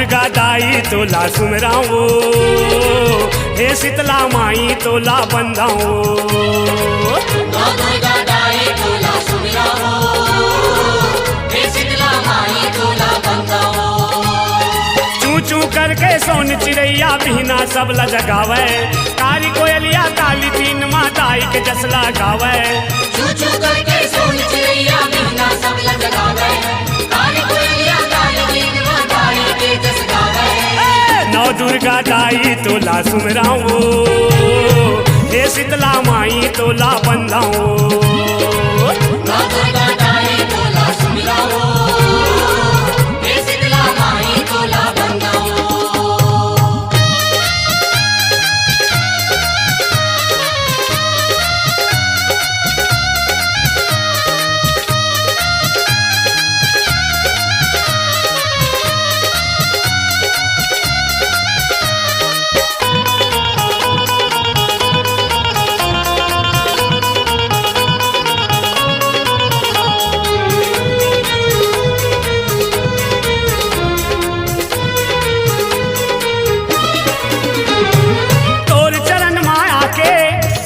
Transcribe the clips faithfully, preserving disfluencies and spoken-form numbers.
दुर्गा दाई तोला सुमराओ, हे शीतला माई तोला बंदाओ। नौ दुर्गा दाई तोला सुमराओ, हे शीतला माई तोला बंदाओ। चू चू करके सोन चिरैया बिहना सब ला जगावे, कारी कोयलिया काली तीन माँ दाई के जस ला गावे। चू चू करके सोन चिरैया बिहना सब ला जगावे, कारी कोयलिया काली तीन माँ दाई के जस गावे। ए, नौ दुर्गा दाई तोला सुमराओ, हे शीतला माई तोला बंदाओ। नौ दुर्गा दाई तोला सुमराओ, हे शीतला माई तोला बंदाओ। तोर चरण मा आके,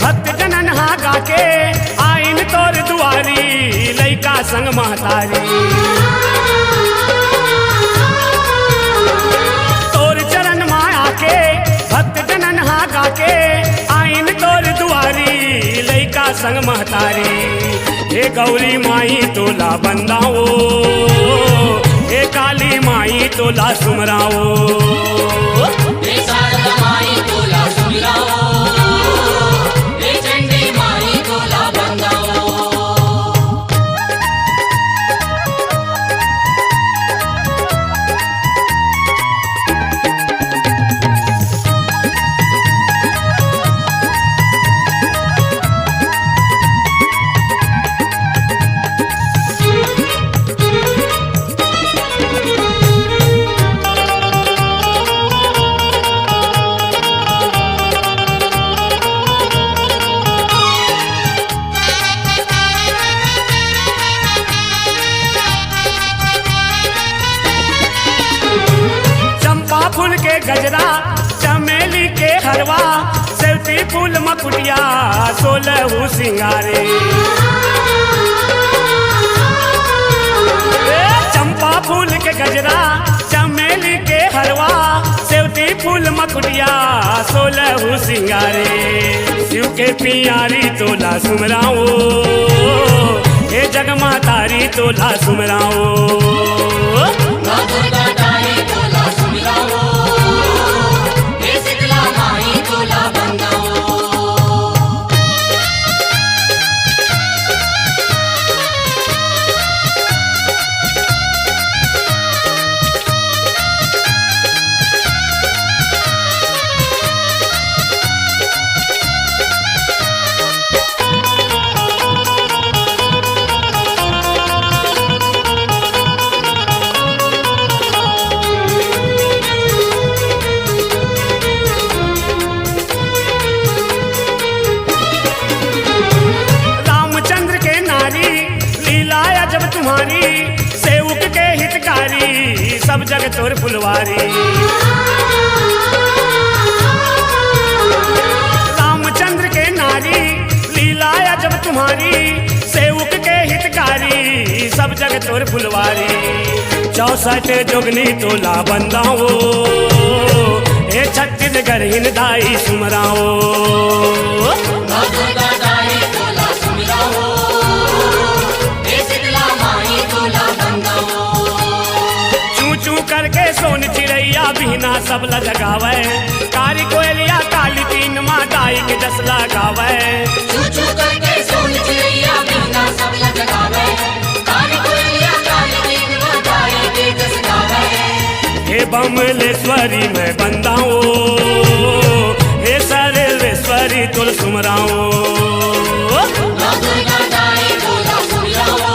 भक्त जनन हा गाके, आइन तोर दुआरी, लइका संग महतारी। तोर चरण मा आके, भक्त जनन हा गाके, आइन तोर दुआरी, लइका संग महतारी। हे गौरी माई तोला बंदाओ, हे काली माई तोला सुमराओ। हे शारदा माई तोला सुमराओ, हे चंडी माई तोला बंदाओ। चंपा फूल के गजरा, चमेली के हरवा, सेवती फूल मकुटिया, सोलहू सिंगारे। ए, चंपा फूल के गजरा, चमेली के हरवा, सेवती फूल मकुटिया, सोलहू सिंगारे। शिव के पियारी तोला सुमराओ, हे जगमातारी तोला सुमराओ। माँ दुर्गा तारी तोला सुमराओ, हे शीतला माई तोला बंदाओ। रामचंद्र के नारी लीला अजब तुम्हारी, सेवक के हितकारी, सब जग तोर फुलवारी। रामचंद्र के नारी, लीला अजब तुम्हारी, सेवक के हितकारी, सब जग तोर फुलवारी। चौसठ जोगनी तोला बंदाओ, हे छत्तीसगढ़ हिन दाई सुमराओ। माँ दुर्गा दाई तोला सुमराओ, हे शीतला माई तोला बंदाओ। चू चू करके सोन चिड़ैया बिहना सब ला जगावे, कारी कोयलिया काली तीन माँ दाई के जस ला गावे। चू चू करके सोन चिड़ैया बिहना सब ला जगावे, कारी कोयलिया काली तीन माँ दाई के जस गावे। हे बमलेश्वरी मैं बंदाओ, हे सर्वेश्वरी तोल सुमराओ। माँ दुर्गा दाई तोला सुमराओ,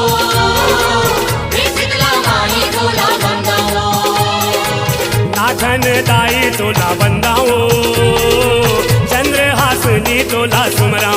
हे शीतला माई तोला बंदाओ। नाथन दाई तोला बंदाओ, चंद्रहासिनी तोला सुमराओ।